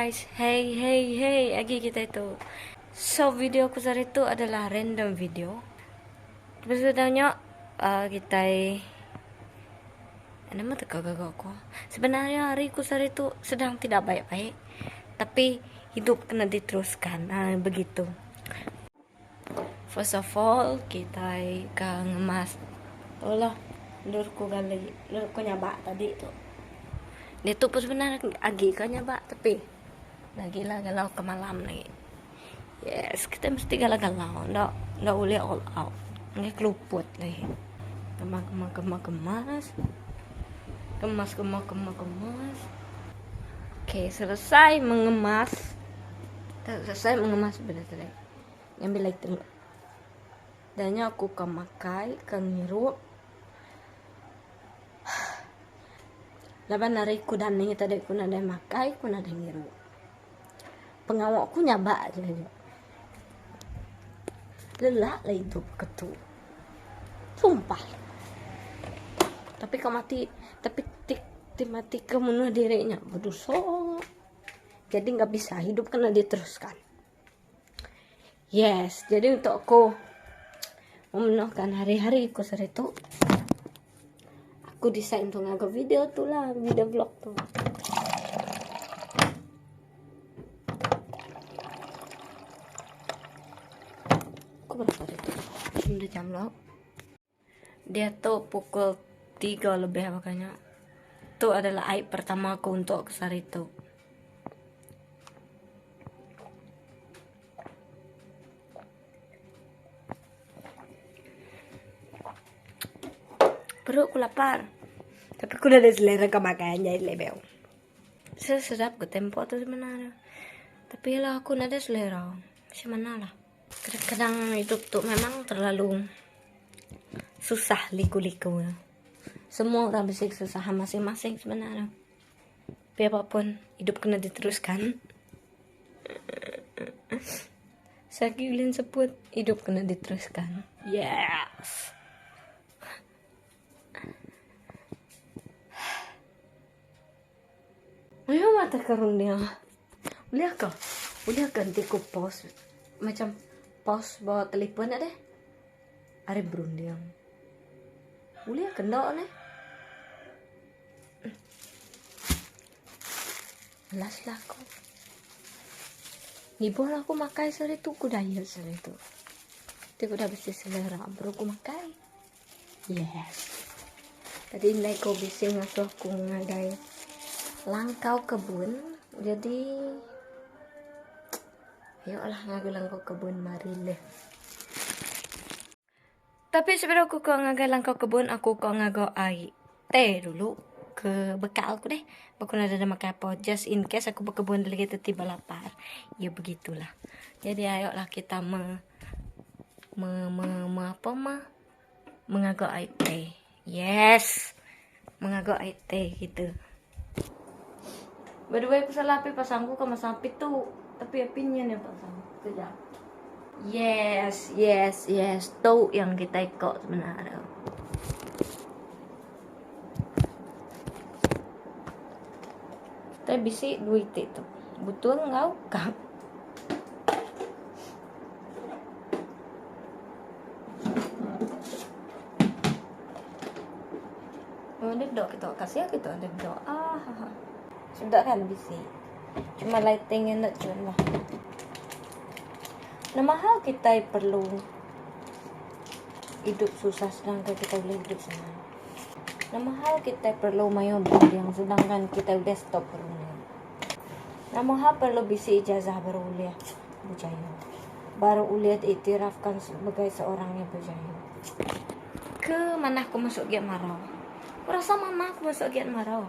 guys, hey hey hey agi kita itu. So video aku sehari tu adalah random video. Terus sebenarnya uh, kita nama teka gaga aku. Sebenarnya hari ku sehari tu sedang tidak baik-baik. Tapi hidup kena diteruskan. Ha, begitu. First of all, kitai ka ngemas tu lah endur ku gali endur ku nyabak tadi tu. Ditu pun sebenar agi ka nyabak tapi lagi lah galau ke malam lagi. Yes, kitai mesti galau-galau enda enda ulih all out. Enggai keluput lagi. Kemas kemas kemas kemas. Kemas kemas kemas kemas. Okay, selesai mengemas. Selesai mengemas benda tadi. Ngambil lighter. Dan nya aku ka makai, ka ngirup. Laban ari ku dani tadi ku nadai makai, ku nadai ngirup. Pengawa ku nyabak aja aja. Lelak lah idup ke tu. Sumpah. Tapi ka mati, tapi ti ti mati ke munuh diri nya bedosa. Jadi nggak bisa hidup kena diteruskan. Yes, jadi untuk aku memenuhkan hari-hari aku sehari tu, aku decide untuk ngaga video tu lah, video vlog tu. Aku berapa hari tu? Sudah jam lah. Diatu pukul tiga lebih baka nya. Tu adalah ai pertama aku untuk ke sehari tu. Perut ku lapar. Tapi ku nadai selera ka makan jadi lebih. Sesedap ke tempo tu sebenarnya. Tapi lah aku nadai selera. Macam mana lah. Kadang-kadang hidup tu memang terlalu susah liku-liku. Semua orang bisi kesusahan masing-masing sebenarnya. Tapi apapun, hidup kena diteruskan. Sagi ulin sebut, hidup kena diteruskan. Yes. Mayuh mata karun dia. Ulih ka? Ulih ka enti ku pause macam pause ba telefon nya deh. Ari berunding. Ulih ka enda neh. Malas lah aku. Nibuh lah aku makai sehari tu ku diet sehari tu. Ti ku dah bisi selera baru ku makai. Yes. Tadi indai ku bisi ngasuh ku ngagai langkau kebun. Jadi ayo lah ngagai langkau kebun mari leh. Tapi sebelum aku ke ngagai langkau kebun aku ke ngaga ai teh dulu ke bekal aku deh. Aku nadai ada makai apa just in case aku bekebun lagi tiba lapar. Ya begitulah. Jadi ayo lah kita me me me, me apa mah mengaga ai teh. Yes. Mengaga ai teh gitu. By the way, aku salah api pasangku ke masang api tu. Tapi apinya ni pasang. Sekejap. Yes, yes, yes. Tu yang kita ikut sebenarnya. Kita bisi duit itu. Betul ngau kap. Oh, dia dok kita kasih kita dia dok. Ah, ha, ha. Sudah kan bisi. Cuma lighting yang nak cun lah. Nama hal kita perlu hidup susah sedangkan kita boleh hidup senang. Nama hal kita perlu mayuh yang sedangkan kita udah stop berunding. Nama hal perlu bisi ijazah baru ulih berjaya. Baru ulih diiktirafkan sebagai seorang yang berjaya. Ke mana aku masuk Giat Mara? Aku rasa mana aku masuk Giat Mara?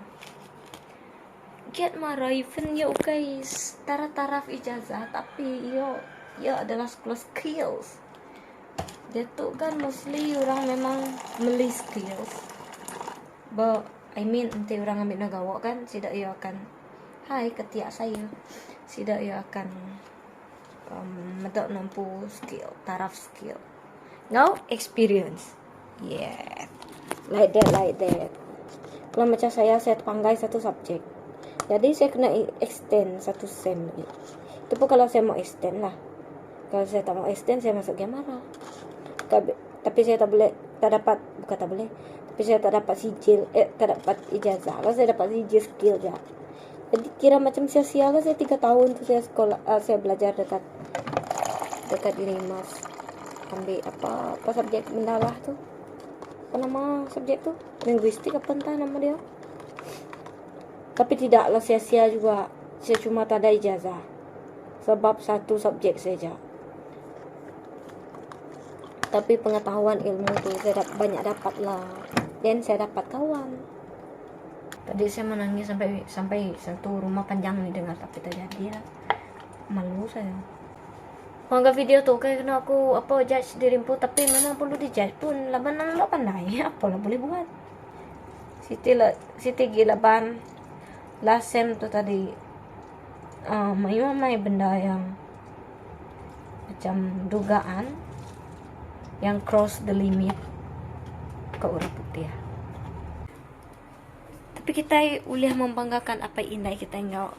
Giat Mara even ya ukai taraf-taraf ijazah tapi yo yo adalah sekolah skills. Dia tu kan mostly orang memang meli skills. But I mean enti orang ambil nagawa kan sida iya akan hai ketiak saya. Sida iya akan um, meda nempu skill, taraf skill. Enggau experience. Yeah. Like that, like that. Kalau macam saya, saya terpanggai satu subjek. Jadi saya kena extend satu sem lagi. Itu pun kalau saya mau extend lah. Kalau saya tak mau extend, saya masuk Giamara. Tapi, tapi saya tak boleh, tak dapat, bukan tak boleh. Tapi saya tak dapat sijil, eh, tak dapat ijazah. Kalau saya dapat sijil skill je. Jadi kira macam sia-sia lah saya 3 tahun tu saya sekolah, saya belajar dekat dekat Unimas. Ambil apa apa subjek benda lah tu. Apa nama subjek tu? Linguistik apa entah nama dia. Tapi tidaklah sia-sia juga. Saya cuma tak ada ijazah. Sebab satu subjek saja. Tapi pengetahuan ilmu tu saya banyak dapat lah. Dan saya dapat kawan. Tadi saya menangis sampai sampai satu rumah panjang ni dengar, tapi tak jadi lah. Malu saya. Mangga video tu kayak kena aku apa judge diri pun, tapi memang perlu di judge pun. Laban nang lo pandai, apa lah boleh buat. Siti lah, Siti gila ban last sem tu tadi. Mayu mai benda yang macam dugaan yang cross the limit ke orang putih. Tapi kita boleh membanggakan apa indah kita enggau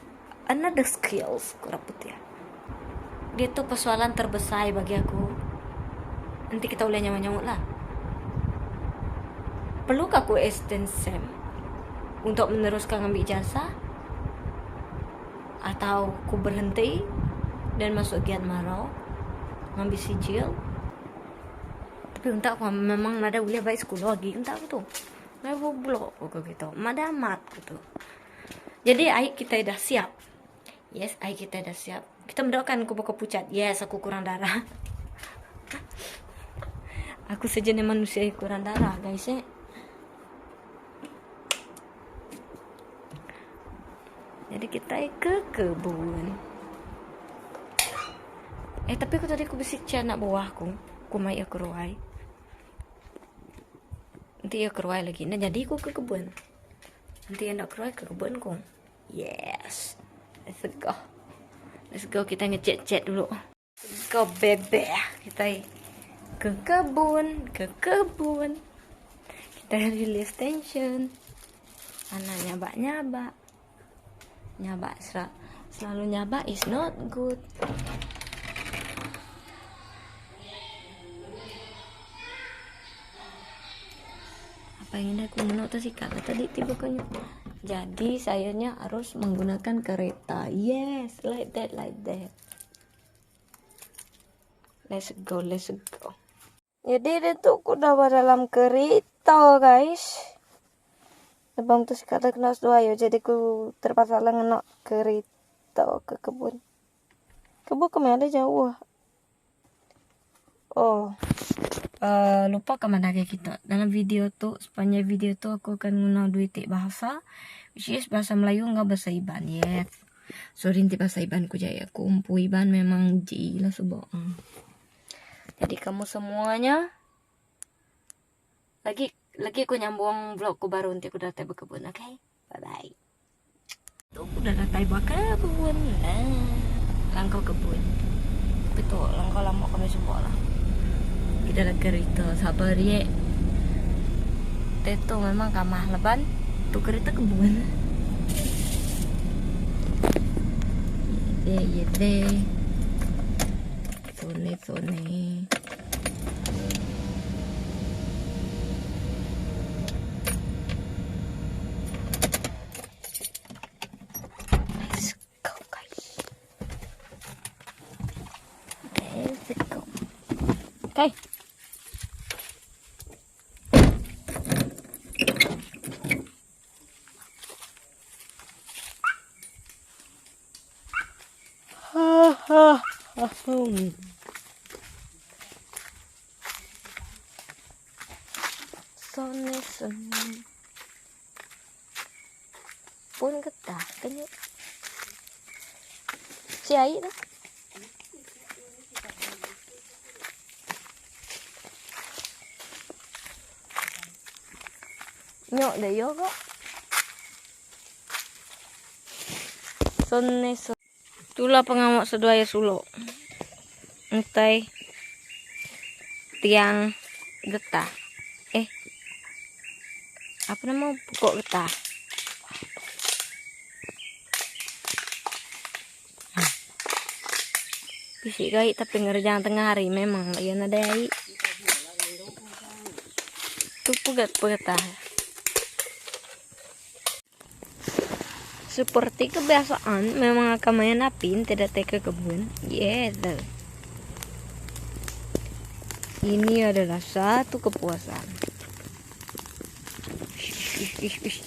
another skills ke orang putih. Dia tu persoalan terbesar bagi aku. Nanti kita boleh nyawa-nyawa lah. Perlukah aku extend sem untuk meneruskan ambil ijazah? Atau aku berhenti dan masuk Giat Marau ngambil sijil? Tapi untuk aku memang ada boleh baik sekolah lagi untuk aku tu. Mai blok aku gitu. Madamat gitu. Jadi aik kita dah siap. Yes, aik kita dah siap. Kita mendoakan aku bakal pucat. Yes, aku kurang darah. Aku sejenis manusia yang kurang darah, guys. Eh. Jadi kita ke kebun. Tapi aku tadi aku besi anak buah aku. Aku mai aku ruai. Nanti ya keruai lagi. Nah, jadi aku ke kebun. Nanti ya nak keruai ke kebun ku. Yes. Let's go. Let's go, kita ngechat-chat dulu. Let's go bebe. Kita ke kebun, ke kebun. Kita release tension. Anak nyabak-nyabak. Nyabak selalu nyabak is not good. Apa yang ini aku menurut sih kata tadi tiba konyol. Jadi sayanya harus menggunakan kereta. Yes, like that, like that. Let's go, let's go. Jadi dia tu aku dah dalam kereta, guys. Abang tu sekata kena dua ayo, jadi aku terpaksa lah ngena kereta ke kebun. Kebun ke mana jauh? Oh. Lupa ke mana ke kita. Dalam video tu, sepanjang video tu aku akan guna dua titik bahasa, which is bahasa Melayu enggak bahasa Iban. Yes. Sorry nanti bahasa Iban ku jaya. Aku umpu Iban memang ji lah sebab. Jadi kamu semuanya lagi aku nyambung vlog ku baru nanti aku datang berkebun, okay? Bye bye. Tu aku dah datang berkebun. Langkau kebun. Betul, langkau lama kami sebab lah. Kita dah kereta sabar ye. Teto memang kamah leban. Tu kereta kebun. Ye ye de. Sone sone. Let's go guys. Let's go. Okay. Sone sone. Pun getah kena. Cai dah. Nyok dah yo kok. Sone sone. Itulah pengamak seduai suluk. Entai tiang getah. Apa nama pokok getah? Bisi ga ai tapi ngerejang tengah hari memang la iya nadai ai. Tu pegat pegetah. Seperti kebiasaan memang akan main api tidak ke kebun. Yes. Ini adalah satu kepuasan. Ish, ish, ish.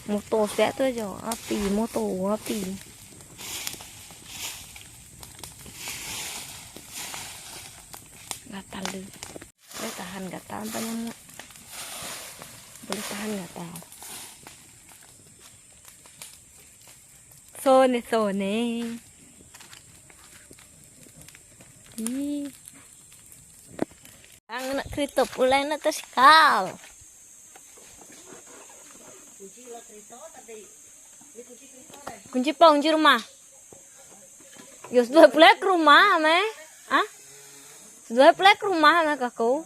Motor siap tu aja. Api, motor, api. Gatal deh. Boleh tahan gatal apa nyamuk? Boleh tahan gatal. Sone sone. Ih. Ang nak kereta pulai nak tersekal. Kunci apa? Kunci rumah. Yo sudah pulai ke rumah, me. Ah? Sudah pulai ke rumah me aku.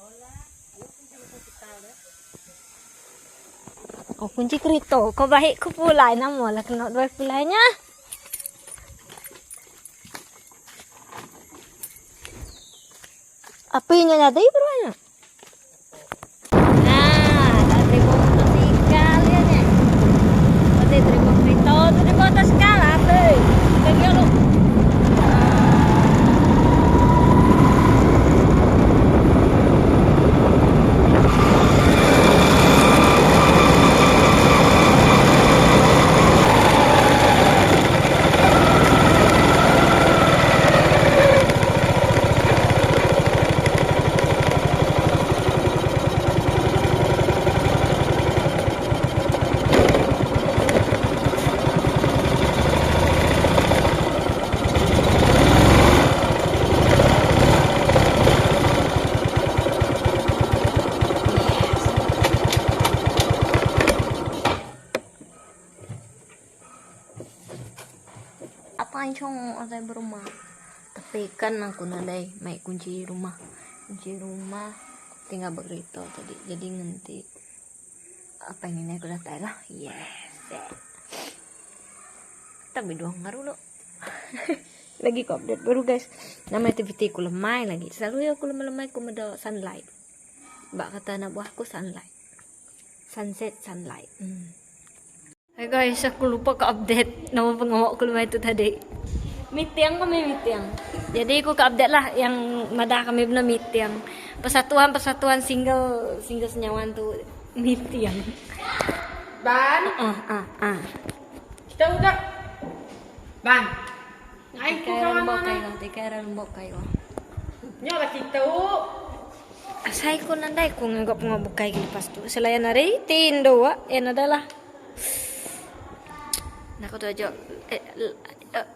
Oh, kunci kereta. Kau baik ku pulai nama lah kena dua pulainya. Apinya nyadai berbanyak. Nah, tadi motosikal ya nih. Tadi terima kereta, tadi motosikal apa? Kaki lu. Apa yang ada berumah? Tapi kan aku nadai mai kunci rumah. Kunci rumah tinggal berita tadi. Jadi nanti apa yang ini aku datang lah. Yes. Tapi dua ngaruh lo. lagi kok update baru guys. Nama aktiviti aku lemai lagi. Selalu ya aku lemai-lemai aku meda sunlight. Bak kata anak buah aku sunlight. Sunset sunlight. Hmm. Hai guys, aku lupa ke update nama pengawak aku lemai tu tadi. Meeting kami meeting. Jadi aku ke update lah yang madah kami benar meeting. Persatuan-persatuan single single senyawan tu meeting. Ban. Ah ah ah. Kita udah. Ban. Ai ku Tikai kawan lembok mana? kayo, tikai lembok kayo. Nya lah kita. Asai ko nandai ko nganggap nga bukai lepas tu. Selain hari tindo wa, yan adalah. Nak tu aja eh, eh,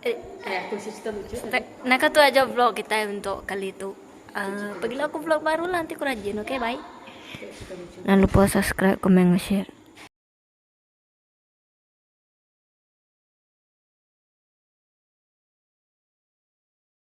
eh, Eh, aku sih cerita lucu. Nak tu aja vlog kita untuk kali tu. Uh, pergilah aku vlog baru lah nanti aku rajin. Okay, bye. Jangan lupa subscribe, komen, share.